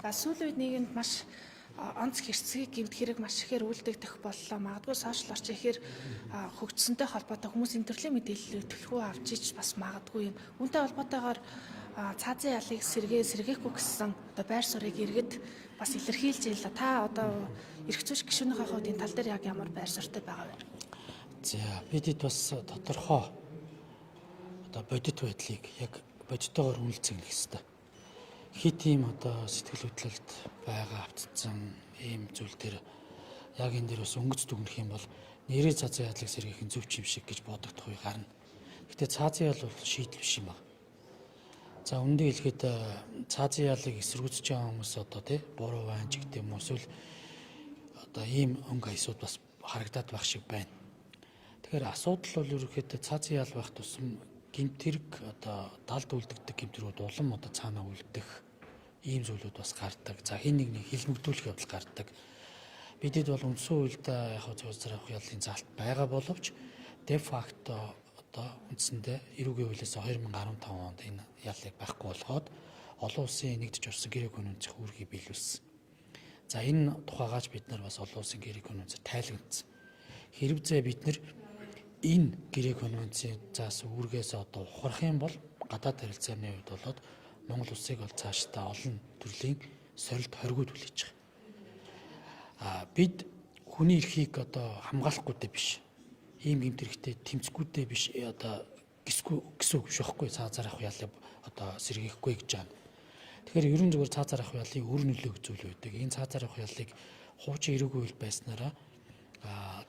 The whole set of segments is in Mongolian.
За, сүүлийн үед нийгэмд маш онц хэрцгий гэмт хэрэг маш ихээр үлдэгдэх боллоо. Магадгүй social орчин ихээр хөгжсөнтэй холбоотой хүмүүс энэ төрлийн мэдээллийг түлхүү авч ич бас магадгүй юм. Үүнтэй холбоотойгоор цаазын ялыг сэргээхгүй гэсэн одоо байр суурийг иргэд бас илэрхийлж байлаа. Та одоо эрх зүйч гишүүнийхээ хувьд энэ тал дээр яг ямар байр суурьтай байгаа вэ? За, бидэд бас тодорхой одоо бодит байдлыг яг бодитойгоор үнэлцээх хэрэгтэй. Хит ийм одоо сэтгэл хөдлөлд байгаа автцсан ийм зүйл дээр яг энэ дээр бас өнгөц дүгнэх юм бол нэрээ цаазын ядлыг сэргээх нь зөв юм шиг гэж бодогдох үе гарна. Гэтэ цаазын ял бол шийдэл биш юм байна. За, үүндээ хэлэхэд цаазын ялыг эсэргүүцэж байгаа хүмүүс одоо тий буруу байна ч гэдэг юм уу, эсвэл одоо ийм өнгө аясууд бас харагдаад байх шиг байна. Тэгэхээр асуудал бол ерөнхийдөө цаазын ял байх тусам гэмт хэрэг, одоо далд үлдэгдэх гэмт хэргүүд улам одоо цаанаа үлдэх ийм зүйлүүд бас гардаг. За, хин нэг нэг хилмигдүүлэх явдал гардаг. Бидэд бол үндсэн хуульд яг цаазаар авах ялын заалт байгаа боловч де факто одоо үндсэндээ эрүүгийн хуулиас 2015 онд энэ ялыг байхгүй болгоод олон улсын нэгдэж орсон гэрээ конвенцийн үүргийг биелүүлсэн. За, энэ тухайгаач бид нар бас олон улсын гэрээ конвенцээр тайлгнацсан. Хэрвээ бид нар энэ гэрээ конвенцийн заас үүргээс одоо ухрах юм бол гадаад харилцааны хувьд болоод Монгол улсыг бол цаашдаа олон төрлийн сорилт, хоригуд хүлээж байгаа. А бид хүний эрхийг одоо хамгаалахгүйтэй биш. Ийм гэмт хэрэгтэй тэмцэхгүйтэй биш одоо гисгүй гэсэн үг биш байхгүй, цаазаар авах ялыг одоо сэргийхгүй гэж байна. Тэгэхээр ерөн зүгээр цаазаар авах ялыг өр нөлөө зүйл байдаг. Энэ цаазаар авах ялыг хуучин эрүүгийн хууль байснараа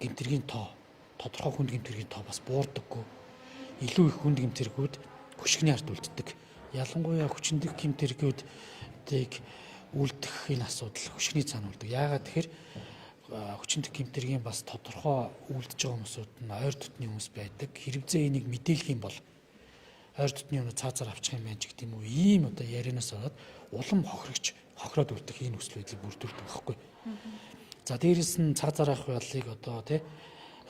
гэмт хэргийн тоо, тодорхой хүнд гэмт хэргийн тоо бас буурдаггүй. Илүү их хүнд гэмт хэрэгүүд хөшигний ард үлддэг. Ялангуяа хүчиндэх гэмт хэрэгүүдийг үлдэх энэ асуудал хөшигний цаана үлддэг. Яагаад тэгэхээр хүчиндэх гэмт хэргийн бас тодорхой үлдэж байгаа хүмүүсүүд нь ойр дотны хүмүүс байдаг. Хэрвээ энийг мэдээлэх юм бол ойр дотны хүмүүс цаазаар авчих юм байна ч гэдэг юм уу. Ийм одоо ярианаас болоод улам хохирогч хохироод үлдэх энэ нөхцөл байдлыг бүрдүүлдэг байхгүй. За, дээрэс нь цаазаар авах ялыг одоо тий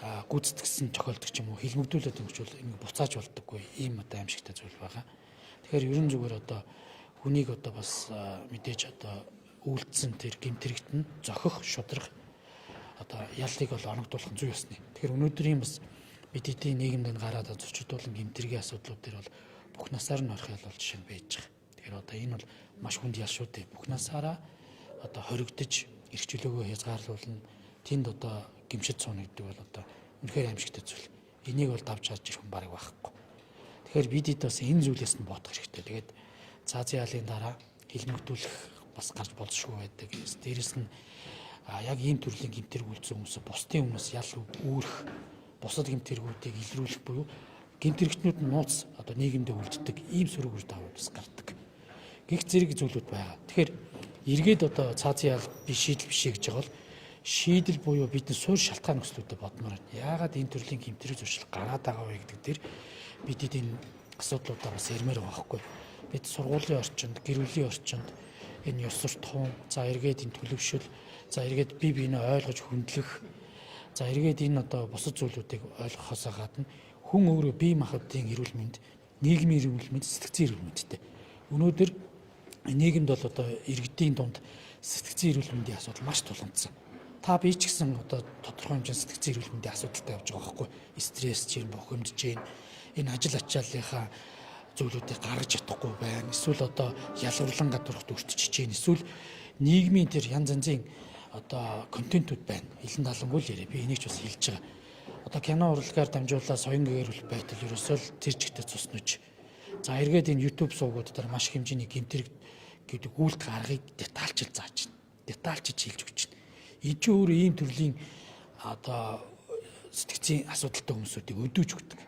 гүйцэтгсэн тохиолдох ч юм уу, хилмигдүүлээд өнгөрчвөл ингэ буцааж болдоггүй ийм одоо аимшигтай зүйл байгаа. Тэгэхээр ерөн зүгээр одоо хүнийг одоо бас мэдээж одоо үйлдсэн тэр гэмт хэрэгт нь зохих, шудрах одоо яллыг бол оногдуулах нь зүй ёсны. Тэгэхээр өнөөдрийн бас бид эдийн нийгэмд гараад зочдуулан гэмт хэргийн асуудлууд дээр бол бүх насаар нь орох ял бол жишээ нь байж байгаа. Тэгэхээр одоо энэ бол маш хүнд ял шүү дээ. Бүх насаараа одоо хоригдож, эрх чөлөөгөө хязгаарлуулна. Тэнд одоо гимшид сууна гэдэг бол одоо үнэхээр аимшигтай зүйл. Энийг бол давж харж ирэх хүн бараг байхгүй. Тэгэхээр бид эд бас энэ зүйлээс нь бодох хэрэгтэй. Тэгээд цаазын ялын дараа хилмигдүүлэх бас гарч болзошгүй байдаг. Дээрэс нь яг ийм төрлийн гэмт хэрэг үйлдсэн хүмүүс бусдын өмнөөс ял үүрэх, бусад гэмт хэрэгүүдийг илрүүлэх буюу гэмт хэрэгтнүүд нь нууц одоо нийгэмдээ үлддэг ийм сөрөг үр дагавар бас гардаг. Гэх зэрэг зүйлүүд байгаа. Тэгэхээр эргээд одоо цаазын ял би шийдэл биш гэж байгаа бол шийдэл буюу бидний суурь шалтгаан нөхцлүүдэд бодмоор байна. Яагаад энэ төрлийн гэмт хэрэг зуршил гараад байгаа вэ гэдэг дээр бид энэ асуудлуудаа бас ярмаар байгаа байхгүй. Бид сургуулийн орчинд, гэр бүлийн орчинд энэ ёс суртахуун, за эргээд энэ төлөвшөл, за эргээд бие биенээ ойлгож хүндлэх, за эргээд энэ одоо бусад зүйлүүдийг ойлгохоос гадна хүн өөрөө бие махбодын эрүүл мэнд, нийгмийн эрүүл мэнд, сэтгцийн эрүүл мэндтэй. Өнөөдөр нийгэмд бол одоо иргэдийн дунд сэтгцийн эрүүл мэндийн асуудал маш тулгамдсан. Та би ч гэсэн одоо тодорхой хэмжээний сэтгцийн эрүүл мэндийн асуудалтай явж байгаа байхгүй. Стресс чинь бухимдж гин, энэ ажил ачааллынхаа зүйлүүдийг гаргаж чадахгүй байна. Эсвэл одоо ялгуурлан гадуурхад өртөж чинь. Эсвэл нийгмийн тэр янз янзын одоо контентууд байна. Илэн талангүй л яриа. Би энийг ч бас хэлж байгаа. Одоо кино урлагаар дамжуулаад соён гэрүүл байтал ерөөсөө л тэр чигтээ цуснаж. За, эргээд энэ YouTube сувгууд дээр маш хэмжээний гэмт хэрэг гэдэг үйлдэх аргыг детальчил зааж байна. Детальчилж хэлж өгч байна. Энэ чинь өөрөө ийм төрлийн одоо сэтгцийн асуудалтай хүмүүсүүдийг өдөөж өгдөг.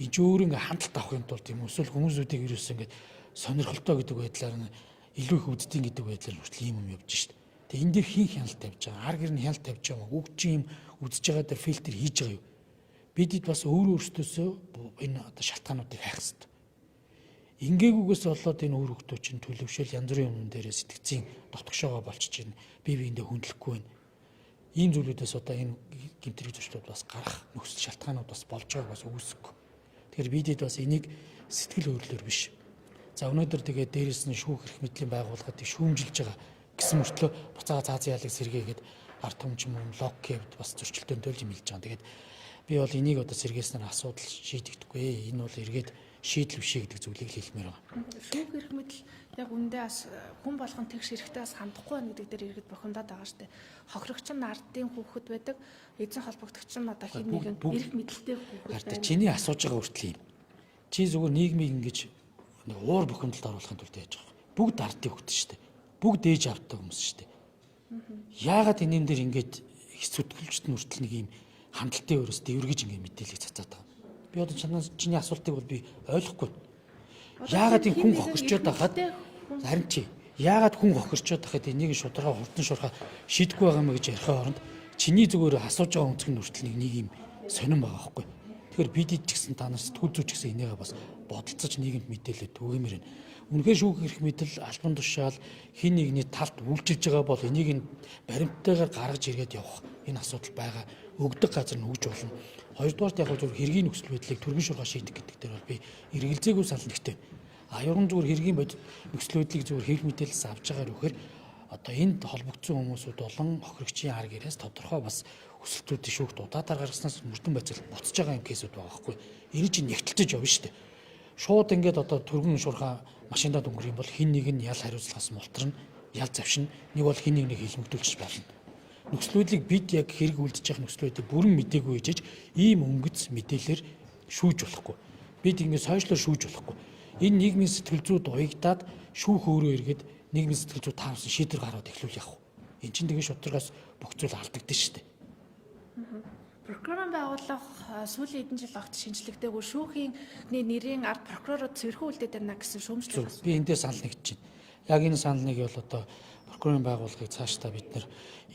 Энэ чинь өөрөө ингээ хандлт авах юм тулд юм эсвэл хүмүүсүүдийг ерөөсөө ингээ сонирхолтой гэдэг байдлаар нь илүү их үздیں гэдэг байдлаар хүртэл ийм юм явж шít. Тэгээ энэ дээр хэн хяналт тавьж байгаа? Ар гэр нь хяналт тавьж байгаа юм. Үг чи юм үзэж байгаа дээр фильтр хийж байгаа юу? Бидэд бас өөрөө өөрсдөөсөө энэ одоо шалтгаануудыг хайх хэрэгтэй. Ингээгүйгээс болоод энэ үр хөвгтүүд чинь төлөвшөл янз бүрийн юм дээрээ сэтгцийн дотгошоогоо болчихж байна. Би биендээ хүндлэхгүй байна. Ийм зүйлүүдээс одоо энэ гэмт хэрэг зуршлууд бас гарах нөхцөл шалтгаанууд бас болж байгааг бас үүсэхгүй. Тэгэхээр бидэд бас энийг сэтгэл хөдлөлөөр биш. За өнөөдөр тэгээд дээрэс нь шүүх эрх мэдлийн байгууллагыг шүүмжилж байгаа гэсэн мөртлөө буцаага цаазын ялыг сэргээгээд ард түмэн мөн логикийн хувьд бас зөрчилдөөнтэй л юм хэлж байгаа. Тэгээд би бол энийг одоо сэргээснээр асуудал шийдэгдэхгүй. Энэ бол эргээд шийдэл биш гэдэг зүйлийг л хэлмээр байгаа. Шүүх эрх мэдэл яг үндэ бас хүн болгон тэгш эрэхтэй бас хандахгүй байна гэдэг дээр иргэд бухимдаад байгаа штэ. Хохирогч нь ардын хүүхэд байдаг, эзэн холбогдогч нь одоо хэн нэгэн эрх мэдэлтэй хүүхэд байна. Чиний асууж байгаа хүртэл юм. Чи зүгээр нийгмийг ингэж нэг уур бухимдалд оруулахын тулд яаж байгаа юм. Бүгд ардын хүүхэд штэ. Бүгд ээж авдаг хүмүүс штэ. Яагаад энэ юм дээр ингэж их зүтгэлчт нь хүртэл нэг юм хандлтын өрөөс дэвргэж ингэ мэдээлэл цацаад байгаа. Би одоо чанаас чиний асуултыг бол би ойлгохгүй. Яагаад энэ хүн хохирчоод байхад харин чи яагаад хүн хохирчоод байхад энийг шударга хурдан шуурхаа шийдэхгүй байгаа юм гэж ярихын оронд чиний зүгээр асууж байгаа өнцөг нь хүртэл нэг юм сонирн байгаа байхгүй. Тэгэхээр бид ч гэсэн та нар сэтгүүл зүйч гэсэн энийгээ бас бодолцож нийгэмд мэдээлэл түгээмээр байна. Үнэхээр шүүх эрх мэдэл албан тушаал хин нэгний талд үйлчилж байгаа бол энийг нь баримттайгаар гаргаж иргээд явах энэ асуудал байгаа. Өгдөг газар нь өгж болно. Хоёрдугаарт яг зөв хэргийн нөхцөл байдлыг түргэн шуурхаа шийдэх гэдэг дээр бол би эргэлзээгүй санал нэгтэй. А ерөн зүгээр хэргийн бодит нөхцөл байдлыг зүгээр хэвлэл мэдээлэлс авч байгаа рүүхээр одоо энд холбогдсон хүмүүсүүд болон хохирогчийн ар гэрээс тодорхой бас хүсэлтүүдийн шүүхт удаатаар гаргаснаас мөрдөн байцаал буцаж байгаа юм кейсүүд байгаа байхгүй. Энэ чинь нэгтэлж явна шүү дээ. Шууд ингээд одоо түргэн шуурхаа машиндаа дөнгөр юм бол хин нэг нь ял хариуцлагаас мултрна, ял завшина, нэг бол хин нэг нэг хилмигдүүлчих болно. Нөхцөл байдлыг бид яг хэрэг үлдэж байгаа нөхцөл байдлыг бүрэн мдээгүй ижиж ийм өнгөц мэдээлэлээр шүүж болохгүй. Бид ингээд сошиалор шүүж болохгүй. Энэ нийгмийн сэтгэл зүйд уягдаад шүүх өөрөө эргээд нийгмийн сэтгэл зүй таарсан шийдвэр гаргаад эхлүүл явах. Эн чинь тэгээ шударгаас бүх зүйл алдагдана шүү дээ. Прокурорын байгууллага сүүлийн хэдэн жил огт шинжлэгдээгүй шүүхийн нэрийн ард прокурорууд цэвэрхэн үлдээд байна гэсэн шүүмжлэл бас. Би эндээ санал нэгтэж байна. Яг энэ санал нэг бол одоо прокурорын байгууллагыг цаашдаа бид нэр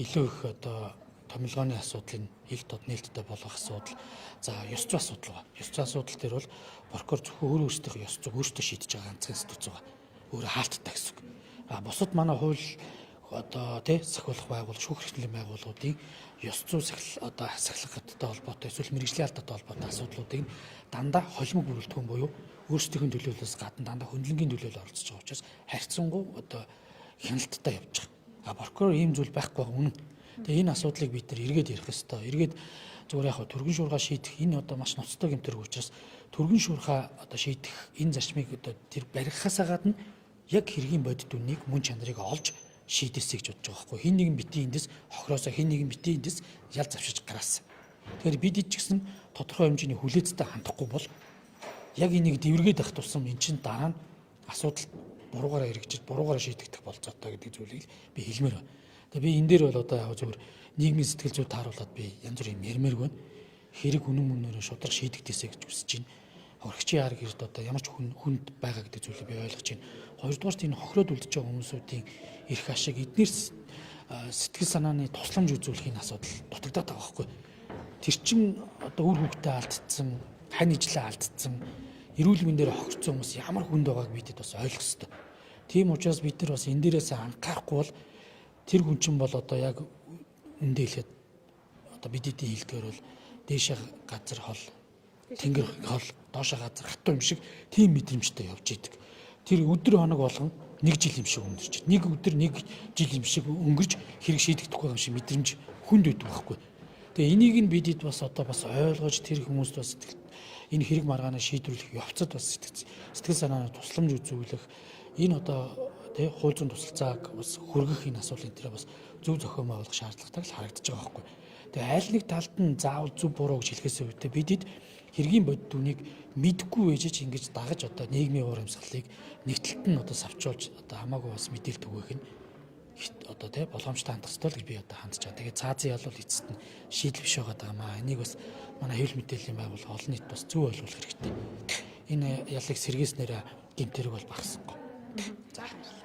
илүү их одоо томилгооны асуудлыг ил тод нээлттэй болгох асуудал. За ёс зүй асуудал ба. Ёс зүй асуудал дээр бол прокурор зөвхөн өөрөө өөрсдийнхөө ёс зүйг өөрсдөө шийдэж байгаа ганцхан институц байгаа. Өөрөө хаалттай гэсэн үг. А бусад манай хууль одоо тий сахиулах байгууллага, шүүх хэрэгслийн байгууллагуудын ёс зүй сахил одоо сахилгаттай холбоотой эсвэл мэргэжлийн алдаатай холбоотой асуудлуудыг дандаа холимог бүрэлдэхүүн буюу өөрсдийнх нь төлөөллөөс гадна дандаа хөндлөнгийн төлөөлөл оролцож байгаа учраас харьцангуй одоо хяналттай явж байгаа. А прокурор ийм зүйл байхгүй байгаа үнэн. Тэгээ энэ асуудлыг бид нар эргээд ярих ёстой. Эргээд зүгээр яг түргэн шуурга шийдэх энэ одоо маш ноцтой гэмтэрэг учраас түргэн шуурга одоо шийдэх энэ зарчмыг одоо тэр барихаасаа гадна яг хэргийн бодит үннийг мөн чанарыг олж шийдээсэй гэж бодож байгаа байхгүй. Хин нэгэн битгий эндээс хохироосоо хин нэгэн битгий эндээс ял завшиж гараасан. Тэгэхээр бид ч гэсэн тодорхой хэмжээний хүлээцтэй хандахгүй бол яг энийг дэвргээд ах тусам эн чин дараа нь асуудал буруугаараа хэрэгжиж буруугаараа шийдэгдэх болцоотой гэдэг зүйлийг би хэлмээр байна. Тэгээ би энэ дээр бол одоо яг зөвхөн нийгмийн сэтгэл зүй тааруулаад би янз бүрийн юм ярмааргүй байна. Хэрэг үнэн мөнөөрөө шударга шийдэгдээсэй гэж хүсэж байна. Хохирогчийн ар гэрд одоо ямар ч хүн хүнд байгаа гэдэг зүйлийг би ойлгож байна. Хоёрдугаарт энэ хохироод үлдэж байгаа хүмүүсүүдийн эрх ашиг эднэр сэтгэл санааны тусламж үзүүлэхийн асуудал дутагдаад байгаа байхгүй. Тэр чин одоо үр хүүхдээ алдсан, хань ижлээ алдсан, эрүүл мэндээр хохирцсон хүмүүс ямар хүнд байгааг бидэд бас ойлгох ёстой. Тийм учраас бид нар бас энэ дээрээс анхаарахгүй бол тэр хүн чинь бол одоо яг үндэ хэлэхэд одоо бидний хэлдгээр бол дээшээ газар хол, тэнгэр хол, доошоо газар хатуу юм шиг тийм мэдрэмжтэй явж идэг. Тэр өдөр хоног болгон нэг жил юм шиг өнгөрч. Нэг өдөр нэг жил юм шиг өнгөрч хэрэг шийдэгдэхгүй юм шиг мэдрэмж хүнд өгдөг байхгүй. Тэгээ энийг нь бидэд бас одоо бас ойлгож тэр хүмүүст бас энэ хэрэг маргаанаа шийдвэрлэх явцад бас сэтгэл санааны тусламж үзүүлэх энэ одоо тий хууль зүйн тусалцааг бас хүргэх энэ асуудлын дээр бас зөв зохион байгуулах шаардлагатай л харагдаж байгаа байхгүй. Тэгээ аль нэг талд нь заавал зөв буруу гэж хэлэхээс үүдээ бидэд хэргийн бодит үнийг мэдгүй байж ингэж дагаж одоо нийгмийн уур амьсгалыг нэг талд нь одоо савчуулж одоо хамаагүй бас мэдээлэл түгээх нь одоо тий боломжтой хандах ёстой л гэж би одоо хандж байгаа. Тэгээ цаазын ял бол эцэст нь шийдэл биш байгаа даа. Энийг бас манай хэвлэл мэдээллийн байгууллага олон нийт бас зөв ойлгох хэрэгтэй. Энэ ялыг сэргээснээр гэмт хэрэг бол багасахгүй. За баярлалаа.